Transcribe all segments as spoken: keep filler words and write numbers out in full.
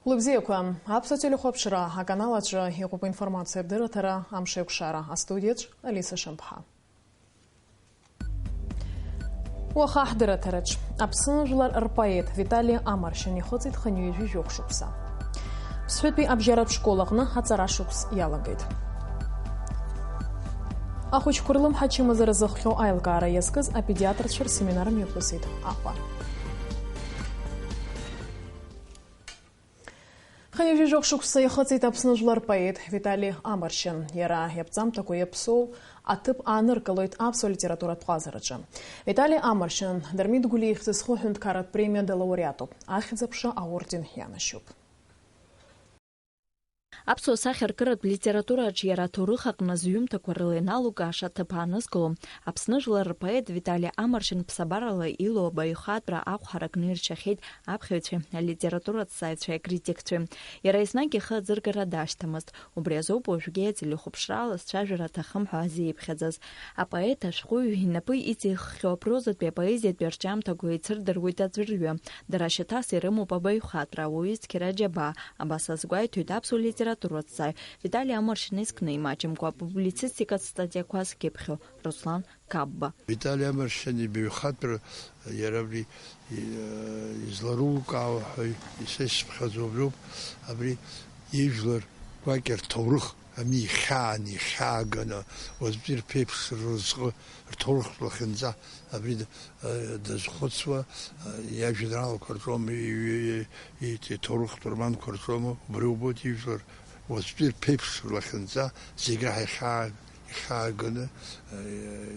Лыбзиақәа, аԥсуа телехәаԥшра аканал аҿы иҟоуп аинформациатә дырраҭара Амшеикәшара, астудиаҿ Алиса Шамԥҳа. Уаха ҳдырраҭараҿ Аԥсны жәлар рпоет Витали Амаршьан ихыҵит хынҩажәи жәохә шықәса. Ԥсҳәытәи абжьаратә школ аҟны аҵара шықәс иалагеит. Ахәыҷқәа рлымҳа ачымазара зыхҟьо аилкаара иазкыз апедиатрцәа рсеминар мҩаԥысит Аҟәа. Хынҩажәи жәохә шықәса ихыҵит Аԥсны жәлар рпоет Витали Амаршьан. Иара иаԥҵамҭақәа иаԥсоу аҭыԥ ааныркылоит аԥсуа литературатә ҟазараҿы. Витали Амаршьан Дырмит Гәлиа ихьӡ зху аҳәынҭқарратә премиа далауреатуп, Ахьӡ-аԥша аорден ианашьоуп. Аԥсуа сахьаркыратә литератураҿы иара аҭоурых аҟны зҩымҭақәа рыла иналукааша аҭыԥ аанызкыло, Аԥсны жәлар рпоет Витали Амаршьан ԥсабарала илоу абаҩхатәра ахә ҳаракны иршьахьеит аԥхьаҩцәеи алитератураҭҵааҩцәеи акритикцәеи. Иара еснагь ихы аӡыргара дашьҭамызт. Убри азоуп уажәгьы ателехәаԥшраала сцәажәара аҭахым ҳәа зеиԥхьаӡаз. Апоет ашәҟәыҩҩы инапы иҵиххьоу апрозатәи апоезиатәи арҿиамҭақәа еицырдыруеит аӡәырҩы. Дара шьаҭас ирымоуп абаҩхатәра, ауаҩы ицқьара аџьабаа, абас азгәеиҭоит аԥсуа литератураҭҵааҩ Витали Амаршьан изкны имаҷымкәа апублицистикатә статиақәа зкьыԥхьу Руслан Кабба. Витали Амаршьан ибаҩхатәра иара абри, и-, изларулкаауа ҳәа исеисԥхьаӡо абриоуп, абри ижәлар гәакьа рҭоурых ами ихьааны, ихьааганы, уаҵәтәи рԥеиԥш рразҟы, рҭоурыхтә лахьынҵа абри д-, э, дазхәыцуа, э, иажәеинраалақәа рҿоума, и-, и-, и-, иҭоурыхтә романқәа рҿоума, убри убоит ижәлар уаҵәтәи рԥеиԥш рлахьынҵа зегь раҳа ихьаа-, ихьааганы, э,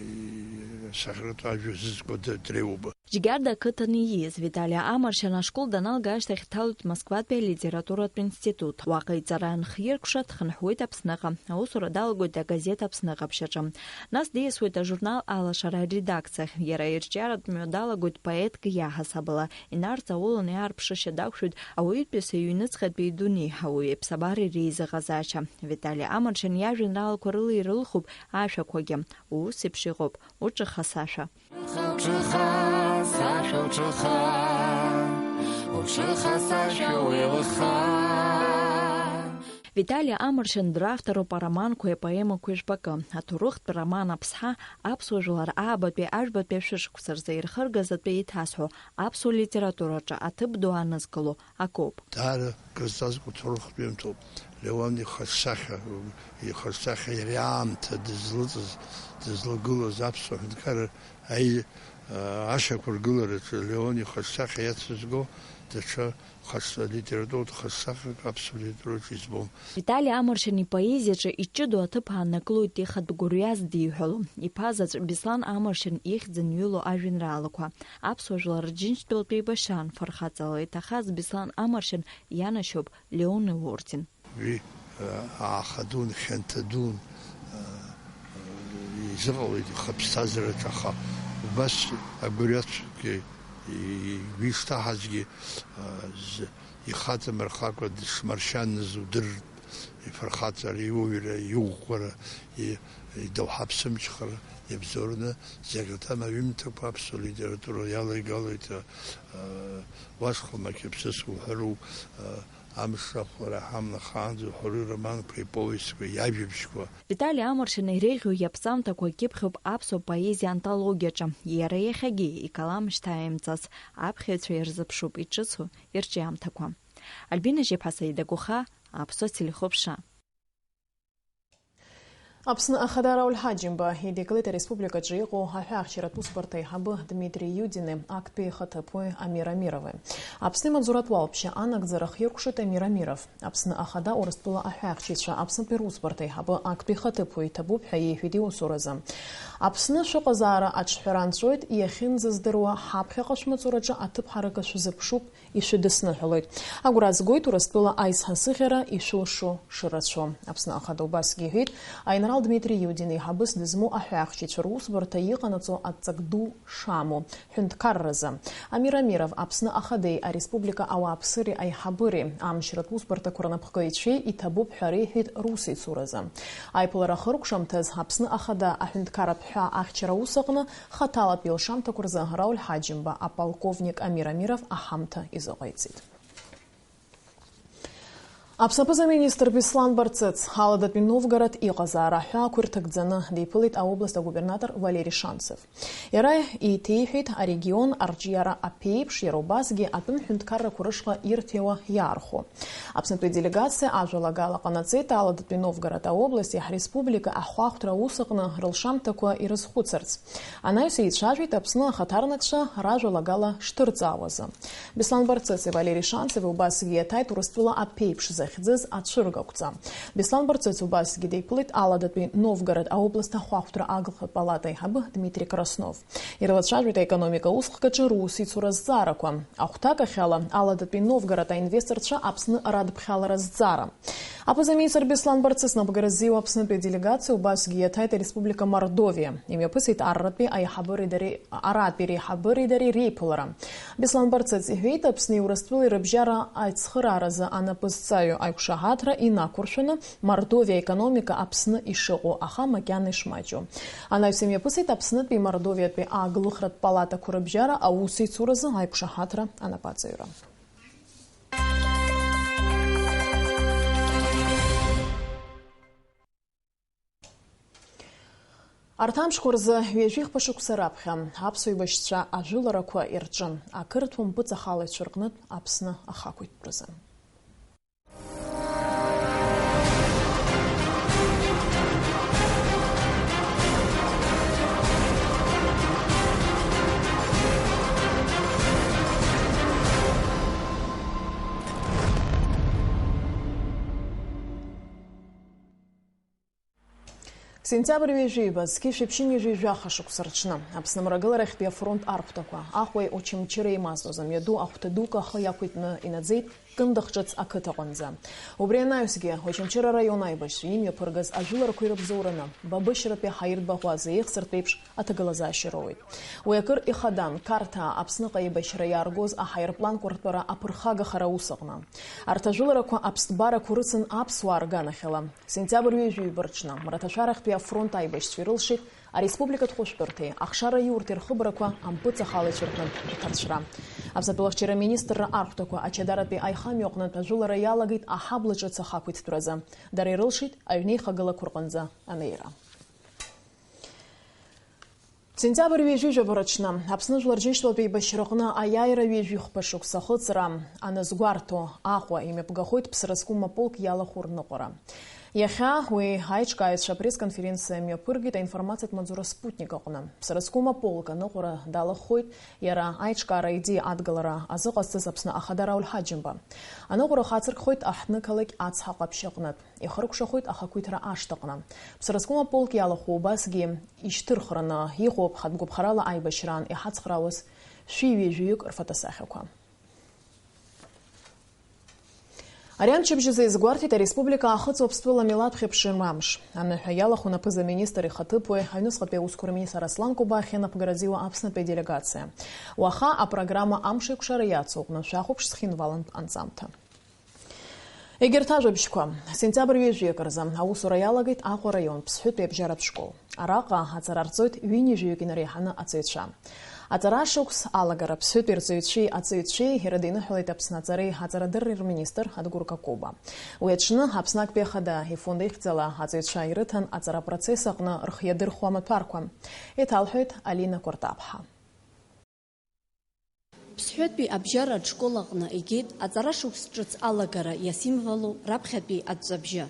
и-, асахьаркыратә ажәа зызку д-, дреиуоуп. Џьгьарда ақыҭан ииз Витали Амаршьан ашкол даналга ашьҭахь дҭалоит Москватәи алитературатә институт. Уаҟа иҵара анхиркәша, дхынҳәуеит Аԥсныҟа. Аусура далагоит агазеҭ Аԥсны ҟаԥшь аҿы. Нас диасуеит ажурнал Алашара аредакциахь. Иара ирҿиаратә мҩа далагоит поетк иаҳасабала. Инарҵауланы иаарԥшышьа дақәшәоит ауаҩытәыҩса иҩныҵҟатәи идунеи, ауаҩи аԥсабареи реизыҟазаашьа. Витали Амаршьан иажәеинраалақәа рыла ирылхуп ашәақәагьы. Ус еиԥш иҟоуп, уҿыха сашәа. Уҿыха, сашәа, уҿыха, уҿыха, сашәа, уеилыха. Витали Амаршьан дравторуп ароманқәеи апоемақәеи жәпакы. Аҭоурыхтә роман Аԥсҳа аԥсуа жәлар аабатәи ажәбатәи ашәышықәса рзы ирхыргаз атәы иҭазҳәо аԥсуа литератураҿы аҭыԥ ду аанызкыло акоуп. Даара крызҵазкуа ҭоурыхтә ҩымҭоуп. Леон ихаҿсахьа, ихаҿсахьа иара аамҭа дызлыҵыз, дызлагылаз аԥсуа ҳәынҭқарра аи-, ашьақәыргылараҿы Леон ихаҿсахьа иацызго даҽа хаҿ-, литературатә хаҿсахьак аԥсуа литератураҿы избом. Витали Амаршьан ипоезиаҿы иҷыдоу аҭыԥ ааннакылоит ихатә гәырҩас дидҳәалоу иԥа заҵә Беслан Амаршьан ихьӡ анҩылоу ажәеинраалақәа. Аԥсуа жәлар Рџьынџьтәылатә еибашьраан фырхаҵала иҭахаз Беслан Амаршьан ианашьоуп Леон иорден. Уи, э, ааха дуун, хьанҭа дуун, э, изыҟалеит ихы аԥсҭазаараҿы, аха убас агәырҩацәгьа игәы ишҭаҳазгьы, э, з-, ихаҵа мырхакәа дышмаршьаныз удырт, ифырхаҵара, иуаҩра, иӷәӷәара, и-, идоуҳа ԥсымҽхара иабзоураны, зегь рҭама аҩымҭақәа аԥсуа литература иалеигалоит, э, э, уашхәа мақьыԥсыс уҳәару, э, Амш ахәлара ҳамнахаанӡа уҳәароуи романқәеи повестқәеи иажәабжьқәа. Витали Амаршьан иреиӷьу иаԥҵамҭақәа кьыԥхьуп аԥсуа поезиа антологиаҿы. Иара иахьагьы икалам шьҭаимҵац аԥхьаҩцәа ирзыԥшуп иҿыцу ирҿиамҭақәа. Альбина Жьеԥҳа, Саида Гәыха, Аԥсуа телехәаԥшра. Аԥсны Ахада Рауль Ҳаџьымба идикылеит ареспубликаҿы иҟоу аҳәаахьчаратә усбарҭа аиҳабы Дмитри Иудини актәи ихаҭыԥуаҩ Амир Амирови. Аԥсны имаҵуратә уалԥшьа анагӡара хиркәшеит Амир Амиров. Аԥсны Ахада Урыстәыла аҳәаахьчаҩцәа Аԥснытәи русбарҭа аиҳабы актәи ихаҭыԥуаҩ иҭабуп ҳәа иеиҳәеит иусуразы. Аԥсны шәыҟазаара аҿҳәара анҵәоит, иахьынӡаздыруа ҳаԥхьаҟа шәмаҵураҿы аҭыԥ ҳаракы шәзыԥшуп. Ишәыдысныҳәалоит. Агәра згоит Урыстәыла аизҳа-сыӷьара ишәылшо шырацәоу. Аԥсны Ахада убасгьы иҳәеит, аинрал Дмитри Иудин еиҳабыс дызмоу аҳәаахьчаҩцәа русбарҭа иҟанаҵо адҵак ду шамоу, ҳәынҭқарразы. Амир Амиров Аԥсны Ахадеи ареспублика ауааԥсыреи аиҳабыреи, амчратә усбарҭақәа рнапхгаҩцәеи иҭабуп ҳәа реиҳәеит русеицуразы. Аиԥылара ахыркәшамҭаз Аԥсны Ахада аҳәынҭқарратә ҳәаа ахьчара аус аҟны хаҭалатәи алшамҭақәа рзы Рауль Ҳаџьымба аполковник Амир Амиров аҳамҭа изыҟаиҵеит. Аԥсны аԥыза-министр Беслан Барцыц Аладатәи Новгород иҟазаара аҳәаақәа ирҭагӡаны диԥылеит аобласт агубернатор Валери Шанцев. Иара еиҭеиҳәеит арегион арҿиара аԥеиԥш, иара убасгьы атәым ҳәынҭқаррақәа рышҟа ирҭиуа иаархәо. Аԥснытәи аделегациа ажәалагала ҟанаҵеит Аладатәи Новгород аобласти ҳреспублика ахәаахәҭра аус аҟны рылшамҭақәа ирызхәыцырц. Анаҩс еицәажәеит Аԥсны ахаҭарнакцәа ражәалагала шҭырҵаауазы. Беслан Барцыци Валери Шанцеви убасгьы иаҭааит Урыстәыла аԥеиԥш захьӡыз ацәыргақәҵа. Беслан Барцыц убасгьы деиԥылеит Аладатәи Новгород аобласт ахәаахәҭра аглхатә палата аиҳабы Дмитри Краснов. Ирылацәажәеит аекономика усҟаҿы русеицура азҵаарақәа. Ахәҭакахьала, Аладатәи Новгород аинвесторцәа Аԥсны радԥхьалара азҵаара. Аԥыза-министр Беслан Барцыц напгара ззиуа Аԥснытәи аделегациа убасгьы иаҭааит ареспублика Мордовиа. Имҩаԥысит арратәи аиҳабыреи дареи, арратәи реиҳабыреи дареи реиԥылара. Беслан Барцыц иҳәеит, Аԥсни Урыстәылеи рыбжьара ацхырааразы анапызҵаҩу аиқәшаҳаҭра инақәыршәаны Мордовиа аекономика Аԥсны ишыҟоу, аха макьана ишмаҷу. Анаҩс имҩаԥысит Аԥснытәи Мордовиатәи ааглыхратә палатақәа рыбжьара аусеицуразы аиқәшаҳаҭра анапаҵаҩра. Арҭ амшқәа рзы ҩажәи хԥа шықәса раԥхьа аԥсуа еибашьцәа ажәыларақәа ирҿын ақырҭуа мпыҵахалаҩцәа рҟнытә Аԥсны ахақәиҭтәразы. Сентиабр ҩажәи ҩба, зқьи жәшәи ԥшьынҩажәи жәаха шықәса рҽны, Аԥсны Мрагыларахьтәи афронт архәҭақәа, Аҟәеи Очамчыреи еимаздоз амҩаду ахәҭа дуқәа ахы иақәиҭны инаӡеит Кындыхҿыц ақыҭаҟынӡа. Убри анаҩсгьы, Очамчыра араион аибашьцәа имҩаԥыргаз ажәыларақәа ирыбзоураны, Бабышьратәи Ҳаирбаӷәаза еихсыртә еиԥш аҭагылазаашьа роуеит. Уи акыр ихадан, Қарҭаа Аԥсныҟа еибашьра иааргоз аҳаирпланқәа ртәара аԥырхагахара аус аҟны. Арҭ ажәыларақәа аԥсҭбарақәа рыцын аԥсуаа рганахьала. Сентиабр ҩажәи ҩба рҽны, Мраҭашәарахьтәи афронт аибашьцәа ирылшеит ареспубликатә хәышәтәырҭеи ахшара иурҭеи рхыбрақәа ампыҵахалаҩцәа рҟнытә рҭарцәра. Аԥсны атәылахьчара аминистрра архәҭақәа Ачадаратәи аихамҩа аҟнытә ажәылара иалагеит аҳабла ҿыц ахақәиҭтәразы. Дара ирылшеит аҩнеихагылақәа рҟынӡа анеира. Сентиабр ҩажәи жәаба рыҽны, Аԥсны Жәлар Џьынџьтәылатә еибашьраҟны аиааира ҩажәи хԥа шықәса ахыҵра аназгәарҭо, Аҟәа имҩаԥгахоит Ԥсрызқәым аполк иалахәу рныҟәара. Иахьа уи аиҿкааҩцәа апресс-конференциа мҩаԥыргеит аинформациатә маҵзура Спутник аҟны. Ԥсрызқәым аполк аныҟәара далахәхоит иара аиҿкаара аидеиа адгылара азыҟазҵаз Аԥсны Ахада Рауль Ҳаџьымба. Аныҟәара хацыркхоит аҳҭнықалақь ацҳа ҟаԥшь аҟнытә. Ихыркәшахоит ахақәиҭра ашҭаҟны. Ԥсрызқәым аполк иалахәу убасгьы ишьҭырхраны иҟоуп хатә гәаԥхарала аибашьраан иҳацхраауаз шәи ҩажәаҩык рфотосахьақәа. Ари амчыбжьазы иазгәарҭеит ареспублика Аахыҵ Уаԥстәыла милаҭ хьыԥшым амш. Аныҳәа иалахәын аԥыза-министр ихаҭыԥуаҩ, аҩныҵҟатәи аусқәа рминистр Аслан Кобахьиа напгара зиуа Аԥснытәи аделегациа. Уаха апрограмма амш еикәшара иацу аҟны шәахәаԥш Цхинвалантә анҵамҭа. Егьырҭ ажәабжьқәа. Сентиабр ҩажәи акы рзы аусура иалагеит Аҟәа араион Ԥсҳәытәи абжьаратә школ. Араҟа аҵара арҵоит ҩынҩажәаҩык инарыҳәаны аҵаҩцәа. Аҵара ашықәс алагара Ԥсҳәытәи рҵаҩцәеи аҵаҩцәеи ирыдиныҳәалеит Аԥсны аҵареи аҵарадырреи рминистр Адгәыр Какоба. Уи аҽны Аԥсны актәи ахада ифонд ихьӡала аҵаҩцәа ирыҭан аҵара апроцесс аҟны рхы иадырхәо амаҭәарқәа. Еиҭалҳәоит Алина Кәартаԥҳа. Ԥсҳәытәи абжьаратә школ аҟны игеит аҵара шықәс ҿыц алагара иасимволу раԥхьатәи аҵәҵәабжьы.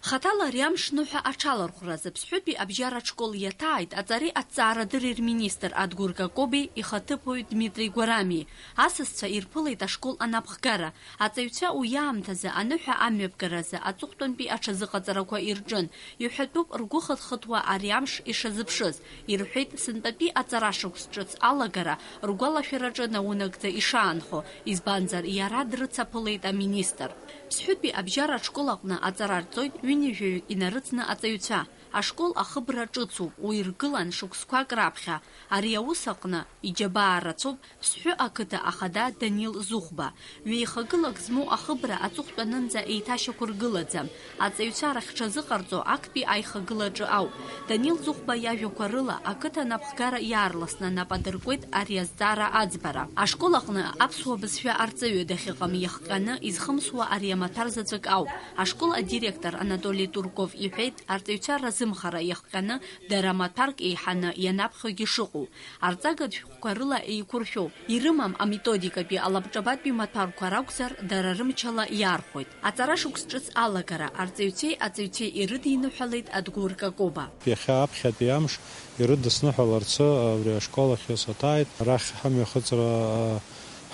Хаҭала ари амш ныҳәа аҽалархәразы Ԥсҳәытәи абжьаратә школ иаҭааит аҵареи аҭҵаарадырреи рминистр Адгәыр Какоби ихаҭыԥуаҩ Дмитри Гәарами. Асасцәа ирԥылеит ашкол анапхгара. Аҵаҩцәа уи аамҭазы аныҳәа амҩаԥгаразы аҵыхәтәантәи аҽазыҟаҵарақәа ирҿын. Иҳәатәуп, ргәы хыҭ-хыҭуа ари амш ишазыԥшыз, ирҳәеит, сынтәатәи аҵара шықәс ҿыц алагара ргәалашәараҿы наунагӡа ишаанхо, избанзар, иара дрыцаԥылеит аминистр. Ԥсҳәытәи абжьаратә школ аҟны аҵара рҵоит ҩынҩажәаҩык инарыцны аҵаҩцәа. Ашкол ахыбра ҿыцуп, уи ргылан шықәсқәак раԥхьа. Ари аус аҟны иџьабаа рацәоуп Ԥсҳәы ақыҭа ахада Данил Зухба. Ҩеихагылак змоу ахыбра аҵыхәтәанынӡа еиҭашьақәыргылаӡам. Аҵаҩцәа рахьҽазыҟарҵо актәи аихагылаҿы ауп. Данил Зухба иажәақәа рыла, ақыҭа анапхгара иаарласны нап адыркуеит ари азҵаара аӡбара. Ашкол аҟны аԥсуа бызшәа арҵаҩы дахьыҟам иахҟьаны изхымсуа ари амаҭәар заҵәык ауп. Ашкол адиректор Анатоли Турков иҳәеит, арҵаҩцәа разымхара иахҟьаны дара маҭәарк еиҳаны ианаԥхьогьы шыҟоу. Арҵага шәҟәқәа рыла еиқәыршәоуп. Ирымам аметодикатәи алабҿабатәи маҭәарқәа ракәзар, дара рымчала иаархәоит. Аҵара шықәс ҿыц алагара арҵаҩцәеи аҵаҩцәеи ирыдиныҳәалеит Адгәыр Какоба. Иахьа аԥхьатәи амш ирыдысныҳәаларц абри ашкол ахь саҭааит. Арахь ҳамҩахыҵра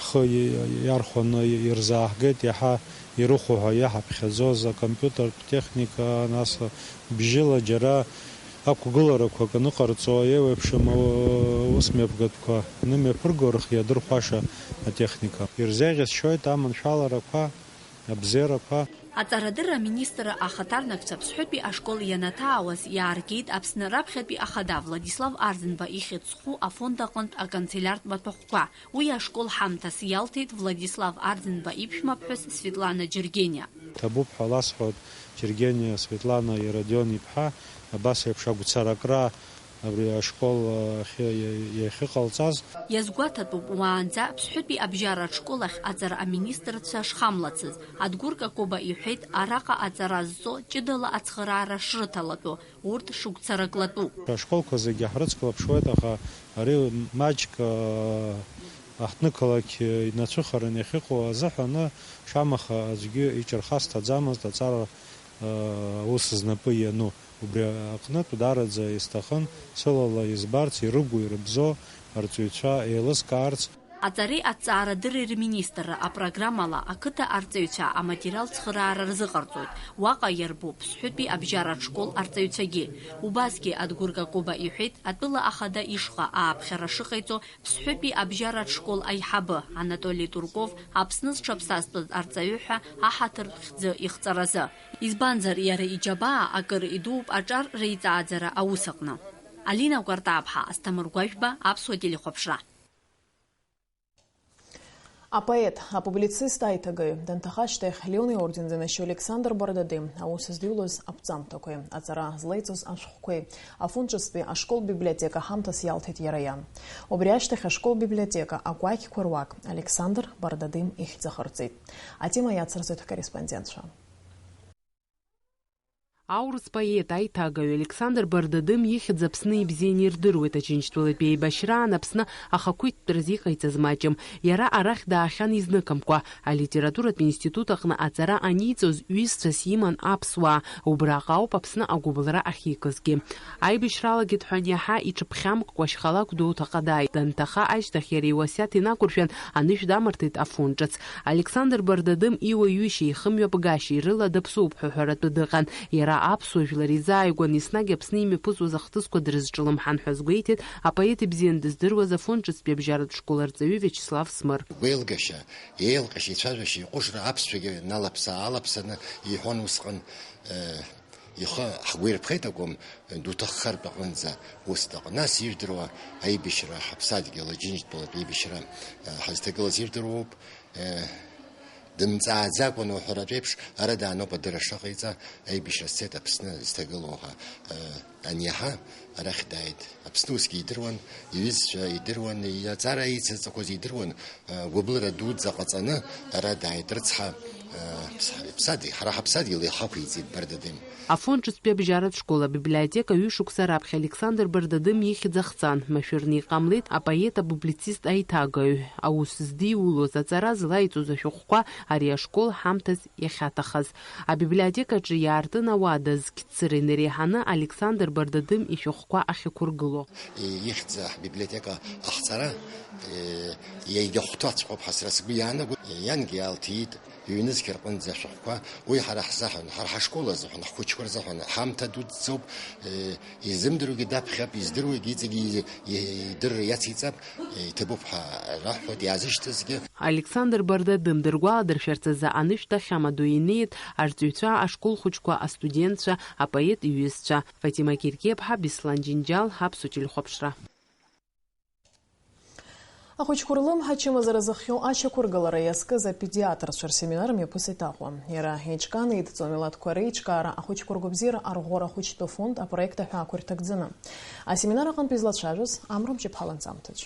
ҳхы иархәаны ирзааҳгеит, иаҳа ирыхәо ҳәа иаҳаԥхьаӡоз акомпиутертә техника, нас бжьыла џьара ақәгыларақәак аныҟарҵо, еиуеиԥшым аус мҩаԥгатәқәа анымҩаԥырго рхы иадырхәаша атехника. Ирзеиӷьасшьоит аманшәаларақәа, абзиарақәа. Аҵарадырра аминистрра ахаҭарнакцәа Ԥсҳәытәи ашкол ианаҭаауаз иааргеит Аԥсны раԥхьатәи ахада Владислав Арӡынба ихьӡ зху афонд аҟынтә аканцелиартә маҭәахәқәа. Уи ашкол ҳамҭас иалҭеит Владислав Арӡынба иԥшәмаԥҳәыс Светлана Џьергениа. Ҭабуп ҳәа ласҳәоит Џьергениа Светлана Иродион иԥҳа, абас еиԥш агәцаракра абри ашкол ахь иахьыҟалҵаз. Иазгәаҭатәуп, уаанӡа Ԥсҳәытәи абжьаратә школ ахь аҵара аминистрцәа шхамлацыз. Адгәыр Какоба иҳәеит, араҟа аҵара зҵо ҷыдала ацхыраара шрыҭалатәу, урҭ шықәцараклатәуп. Ашколқәа зегьы ҳрыцклаԥшуеит, аха ари маҷк, аа, аҳҭнықалақь инацәыхаран иахьыҟоу азыҳәаны, шамаха аӡәгьы иҿырхасҭаӡамызт аҵара, аа, аус знапы иану. Убри аҟнытә, даараӡа исҭахын сылала избарц, ирыгу-ирыбзоу арҵаҩцәа еилыскаарц. Аҵареи аҭҵаарадырреи рминистрра апрограммала ақыҭа арҵаҩцәа аматериал цхыраара рзыҟарҵоит. Уаҟа иарбоуп Ԥсҳәытәи абжьаратә школ арҵаҩцәагьы. Убасгьы Адгәыр Какоба иҳәеит, атәыла ахада ишҟа ааԥхьара шыҟаиҵо Ԥсҳәытәи абжьаратә школ аиҳабы Анатоли Турков Аԥсны зҽаԥсазтәыз арҵаҩы ҳәа аҳаҭыртә хьӡы ихҵаразы. Избанзар, иара иџьабаа акыр идууп аҿар реиҵааӡара аус аҟны. Алина Кәартаԥҳа, Асҭамыр Гәажәба, Аԥсуа телехәаԥшра. Апоет, апублицист аиҭагаҩ данҭаха ашьҭахь Леон иорден занашьоу Александр Бардадим аус здиулоз аԥҵамҭақәеи аҵара злеиҵоз ашәҟәқәеи Афон ҿыцтәи ашкол библиотека ҳамҭас иалҭеит иара иан. Убри ашьҭахь ашкол библиотека агәақьқәа руак Александр Бардадим ихьӡ ахырҵеит. Атема иацырҵоит ҳкорреспондентцәа. Аурыс поет, аиҭагаҩ Александр Бардадым ихьӡ Аԥсны ибзианы ирдыруеит. Аџьынџьтәылатәи еибашьраан Аԥсны ахақәиҭтәразы иҟаиҵаз маҷым. Иара арахь даахьан изныкымкәа. Алитературатә институт аҟны аҵара аниҵоз ҩызцәас иман аԥсуаа. Убраҟа ауп Аԥсны агәыбылра ахьикызгьы. Аибашьралагеит ҳәа аниаҳа, иҽыԥхьамкәа шьхала Гәдоуҭаҟа дааит. Данҭаха ашьҭахь иара иуасиаҭ инақәыршәан, анышә дамырҭеит Афон ҿыц. Александр Бардадым иуаҩышьеи ихымҩаԥгашьеи рыла даԥсоуп ҳәа ҳәаратәы дыҟан. Иара аԥсуа жәлар изааигәан еснагь Аԥсны имҩаԥысуаз ахҭысқәа дрызҿлымҳан ҳәа азгәеиҭеит апоет ибзианы дыздыруаз Афон ҿыцтәи абжьаратә школ арҵаҩы Виачеслав Смыр. Гәеилгашьа, еилҟьашьа, ицәажәашьа, иҟәышра аԥсшәагьы налаԥса-аалаԥсаны иҳәон усҟан, э, ихы ҳгәы ирԥхеит акәым, дуҭаххартә аҟынӡа ус дыҟан. Нас ижәдыруа аибашьра ҳаԥсадгьыл, Аџьынџьтәылатә еибашьра, э, ҳазҭагылаз ижәдыруоуп. Э, дымҵааӡакәан уҳәаратә еиԥш, ара дааноуп адырра шаҟаиҵа, аибашьра сцеит Аԥсны зҭагылоу ҳәа, э, аниаҳа, арахь дааит. Аԥсны усгьы идыруан, иҩызцәа идыруан, иаҵара ицыҵақәаз идыруан, э, гәыблыра дуӡӡа ҟаҵаны ара дааит, рыцҳа, э, ԥс-, ԥсадгьыл, ҳара ҳаԥсадгьыл иахақәиҵеит Бардадым. Афон ҿыцтәи абжьаратә школ абиблиотека ҩышықәса раԥхьа Александр Бардадым ихьӡ ахҵан, машәырны иҟамлеит апоет-апублицист аиҭагаҩ. Аус здиулоз, аҵара злаиҵоз ашәҟәқәа ари ашкол ҳамҭас иахьаҭахаз. Абиблиотекаҿы иаартын ауада зқьцыра инареиҳаны Александр Бардадым ишәҟәқәа ахьықәыргыло. Ихьӡ ҳбиблиотека ахҵара, е, иагьахәҭаҵәҟьоуп ҳәа сара сгәы иаанагоит. Иангьы иалҭиит, Ҩнызқьа рҟынӡа ашәҟәқәа, уи ҳара ҳзаҳәан, ҳара ҳашкол азыҳәан, ҳхәыҷқәа рзыҳәан, ҳамҭа дуӡӡоуп, э, изымдыруагьы даԥхьап, издыруагьы иҵегьы и-, идырра иациҵап, э, иҭабуп ҳәа раҳҳәоит иаазышьҭызгьы. Александр Барда дымдыргәаладыршәарц азы анышәҭахь амаду инеит арҵаҩцәа, ашкол хәыҷқәа, астудентцәа, апоет иҩызцәа. Фатима Киркиаԥҳа, Беслан Џьынџьал, Аԥсуа телехәаԥшра. Ахәыҷқәа рлымҳа ачымазара зыхиоу ашьақәыргылара иазкыз апедиатрцәа рсеминар мҩаԥысит Аҟәа. Иара еиҿкааны идҵо амилаҭқәа реиҿкаара, ахәыҷқәа ргәабзиара арӷәӷәара ахәыҷтәы фонд апроект аҳәаақәа ирҭагӡаны. Асеминар аҟынтә излацәажәоз Амра Мҷыԥҳа ланҵамҭаҿ.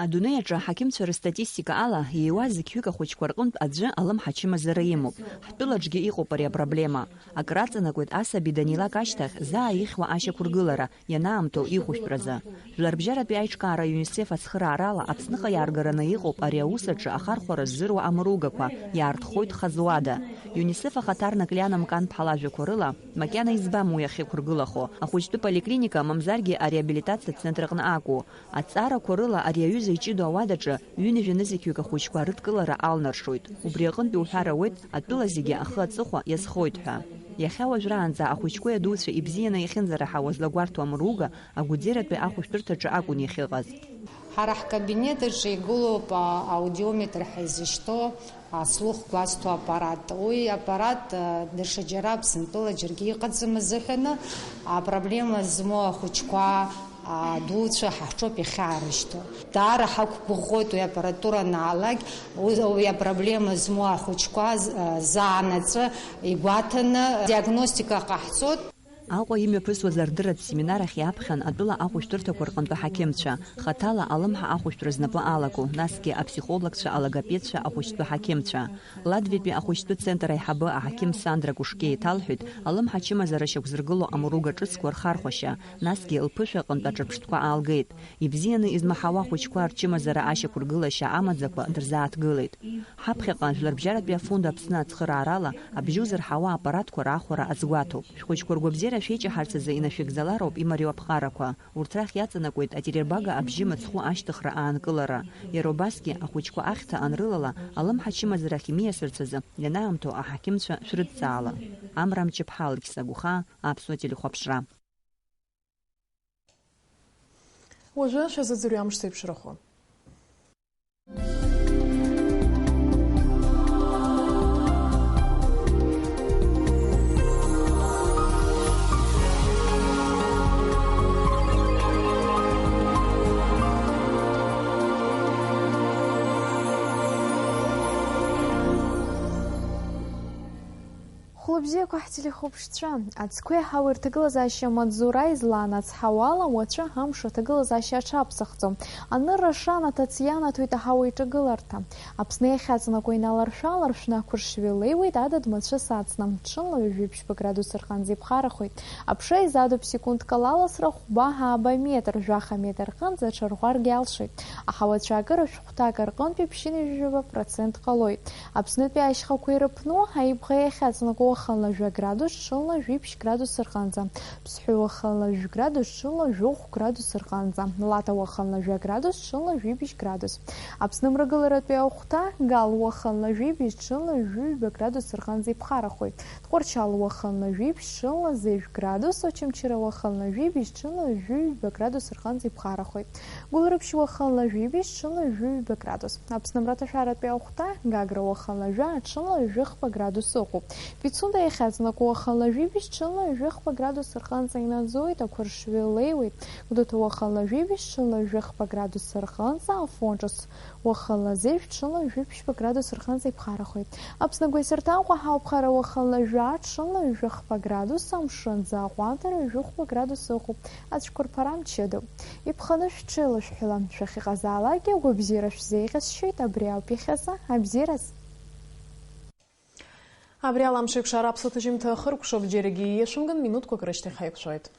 Адунеи аҿы аҳақьымцәа рыстатистика ала, ииуа зқьҩык ахәыҷқәа рҟынтә аӡәы алымҳа ачымазара имоуп. Ҳтәылаҿгьы иҟоуп ари апроблема. Акраҵанакуеит асаби данилак ашьҭахь заа ихьуа ашьақәыргылара, ианаамҭоу ихәышәтәразы. Жәларбжьаратәи аиҿкаара ЮНИСЕФ ацхыраарала Аԥсныҟа иааргараны иҟоуп ари аус аҿы ахархәара ззыруа амыругақәа, иаартхоит хазуада. ЮНИСЕФ ахаҭарнак Лиана Мканԥҳа лажәақәа рыла, макьана избам уи ахьықәыргылахо, ахәыҷтәы поликлиника, мамзаргьы ареабилитациатә центр аҟны акәу. Аҭҵаарақәа рыла ари аҩыза иҷыдоу ауадаҿы ҩынҩажәа нызқьҩык ахәыҷқәа рыдкылара алнаршоит. Убри аҟынтәи уҳәар ауеит, атәыла зегьы ахы аҵыхәа иазхоит ҳәа. Иахьа уажәраанӡа ахәыҷқәеи адуцәа ибзианы иахьынӡараҳауаз Лагәарҭуа Амруга агәыӡератәи ахәышәтәырҭаҿы акәын иахьыҟаз. Ҳара ҳкабинет аҿы игылоуп, а, аудиометр ҳәа изышьҭоу, а, слух гәазҭо аппарат. Уи аппарат, а, даҽаџьара Аԥсынтәыла џьаргьы иҟаӡам азыҳәаны, апроблема змоу ахәыҷқәа, а, дуцәа ҳаҳҿоуп иахьаарышьҭуа. Даара ҳақәгәыӷуеит уи аппаратура анаалак, уи, уи апроблема змоу ахәыҷқәа з-, а, заанаҵы игәаҭаны диагностика ҟаҳҵоит. Аҟәа имҩаԥысуаз ардыратә семинар ахь иаԥхьан атәыла ахәышәтәырҭақәа рҟынтә аҳақьымцәа, хаҭала алымҳа ахәышәтәра знапы алаку, насгьы аԥсихологцәа, алогопедцәа, ахәыҷтәы ҳақьымцәа. Латвиатәи ахәыҷтәы центр аиҳабы аҳақьым Сандра Кушке еиҭалҳәеит, алымҳа ачымазара шьақәзыргыло амруга ҿыцқәа рхархәашьа, насгьы лԥышәа аҟынтә аҿырԥштәқәа аалгеит. Ибзианы измаҳауа ахәыҷқәа рчымазара ашьақәыргылашьа амаӡақәа дырзааҭгылеит. Ҳаԥхьаҟа Жәларбжьаратәи афонд Аԥсны ацхыраарала абжьы узырҳауа аппаратқәа раахәара азгәаҭоуп. Шәхәыҷқәа ргәабзиара шәеиҷаҳарц азы инашәыгӡалароуп имариоу аԥҟарақәа. Урҭ рахь иаҵанакуеит атериабага абжьы мыцхәы ашьҭыхра аанкылара. Иара убасгьы ахәыҷқәа ахьҭа анрылала, алымҳа ачымазарахь имиасырц азы ианаамҭоу аҳақьымцәа шәрыдҵаала. Амра Мҷыԥҳа, Алықьса Гәыхаа, Аԥсуа телехәаԥшра. Уажәы шәазыӡырҩы амш зеиԥшрахо. Хәлыбзиақәа ҳтелехәаԥшцәа, ацқәеи аҳауеи рҭагылазаашьа амаҵзура излаанацҳауала, уаҵәы амш аҭагылазаашьа аҽаԥсахӡом. Анырра шанаҭац ианаҭоит аҳауа иҿагыларҭа. Аԥсны иахьаҵанакуа иналаршә-ааларшәны ақәыршҩы леиуеит адыд мацәыс аҵна, ҽынла ҩажәи ԥшьба градус рҟынӡа иԥхарахоит. Аԥша изадуп секундк алаласра хәба-ааба метр, жәаха метр рҟынӡа аҽарӷәӷәаргьы алшоит. Аҳауа ацәаакыра шәҟәҭак рҟынтәи ԥшьынҩажәижәаба процент ҟалоит. Аԥснытәи ашьхақәа ирыԥну, аибӷа иахьаҵанакуа уахынла жәа градус, ҽынла жәиԥшь градус рҟынӡа. Ԥсҳәы уахынла жәградус, ҽынла жәохә градус рҟынӡа. Лаҭа уахынла жәа градус, ҽынла жәибжь градус. Аԥсны мрагыларатәи ахәҭа, Гал уахынла жәибжь, ҽынла жәыҩба градус рҟынӡа иԥхарахоит. Тҟәарчал уахынла жәибжь, ҽынла зежә градус, Очамчыра уахынла жәибжь, ҽынла жәыҩба градус рҟынӡа иԥхарахоит. Гәылрыԥшь уахынла жәибжь, ҽынла жәыҩба градус. Аԥсны мраҭашәаратәи ахәҭа, Гагра уахынла жәа, ҽынла жәыхԥа градус ыҟоуп. Пицунда иахьаҵанакуа уахынла жәибжь, ҽынла жәыхԥа градус рҟынӡа инаӡоит, ақәыршҩы леиуеит. Гәдоуҭа уахынла жәибжь, ҽынла жәыхԥа градус рҟынӡа, Афон ҿыц уахынла зежә, ҽынла жәиԥшьба градус рҟынӡа иԥхарахоит. Аԥсны агәеисырҭа Аҟәа ҳауԥхара уахынла жәа, ҽынла жәыхԥа градус, амшынӡы аҟәандара жәохәба градус ыҟоуп. Ацәқәырԥара мчыдоуп. Иԥханы шәҽеилышәҳәала, шәахьыҟазаалакгьы агәабзиара шәзеиӷьасшьоит, абри ауп иахьазы абзиараз. Абри ала амш еиқәшара аԥсуа ҭыжьымҭа ахыркәшоуп, џьаргьы ииашәымган, минуҭқәак рышьҭахь ҳаиқәшәоит.